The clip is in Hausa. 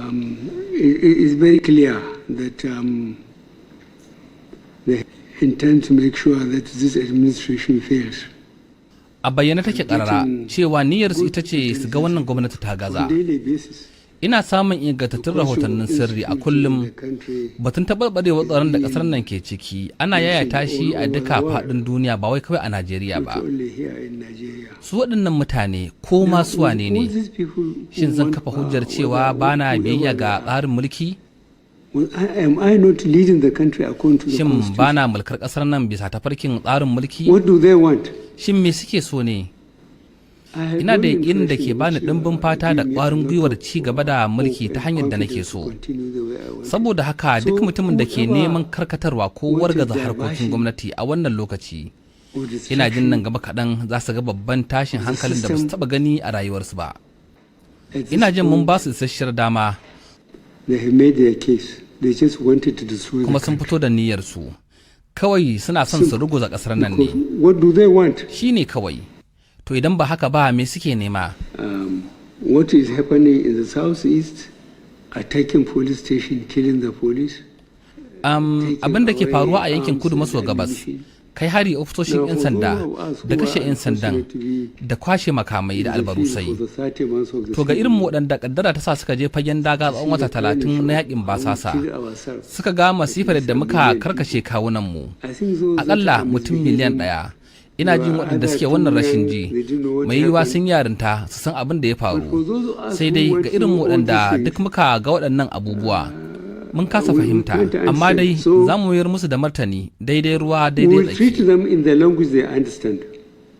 It is very clear that they intend to make sure that this administration fails. A bayyane take karara cewa niyyarsu ita ce su ga wannan gwamnati ta gaza. On daily basis, Ina samun ingantattun rahotannin sirri a kullum. Batun taɓarɓarewar tsaron da ƙasar nan ke ciki ana yayata shi a duka faɗin duniya, ba wai kawai a Najeriya ba. not only here in Nigeria. Su waɗannan mutane, ko ma su wane ne, shin zan kafa hujjar cewa ba na biyayya ga tsarin mulki? Am I not leading the country according to the Shin constitution? ba na mulkar ƙasar nan bisa tafarkin tsarin mulki? What do they want? Shin me suke so ne? Ina da yaƙinin da ke bani ɗimbin fata da ƙwarin gwiwar ci gaba da mulki ta hanyar da nake so. Saboda haka, duk mutumin da ke neman karkatarwa ko wargaza harkokin gwamnati a wannan lokaci, ina jin nan gaba kaɗan za su ga babban tashin hankalin da ba su taɓa gani a rayuwarsu ba. Ina jin mun ba su isasshiyar dama. They have made their case. They just wanted to destroy the Kuma sun country. fito da niyyarsu. Kawai suna son su ruguza ƙasar nan ne. Because what do they want? Shi ne kawai. To, idan ba haka ba, me suke nema? What is happening in the southeast, attacking police station, killing the police? Abin da ke faruwa a yankin kudu maso gabas, kai hari ofisoshin 'yan sanda da kashe 'yan sandan da kwashe makamai da albarusai. To, ga irin waɗanda kaddara ta sa suka je fagen daga tsawon wata 30 na yakin basasa, suka ga masifar da muka karkashe kawunanmu, akalla mutum miliyan 1, ina jin waɗanda suke wannan rashin ji mai yiwuwa sun yarinta su san abin da ya faru. Sai dai ga irin waɗanda duk muka ga waɗannan abubuwa, mun kasa fahimta, amma dai za mu mayar musu da martani daidai ruwa daidai We will treat tsaki. them in the language they understand.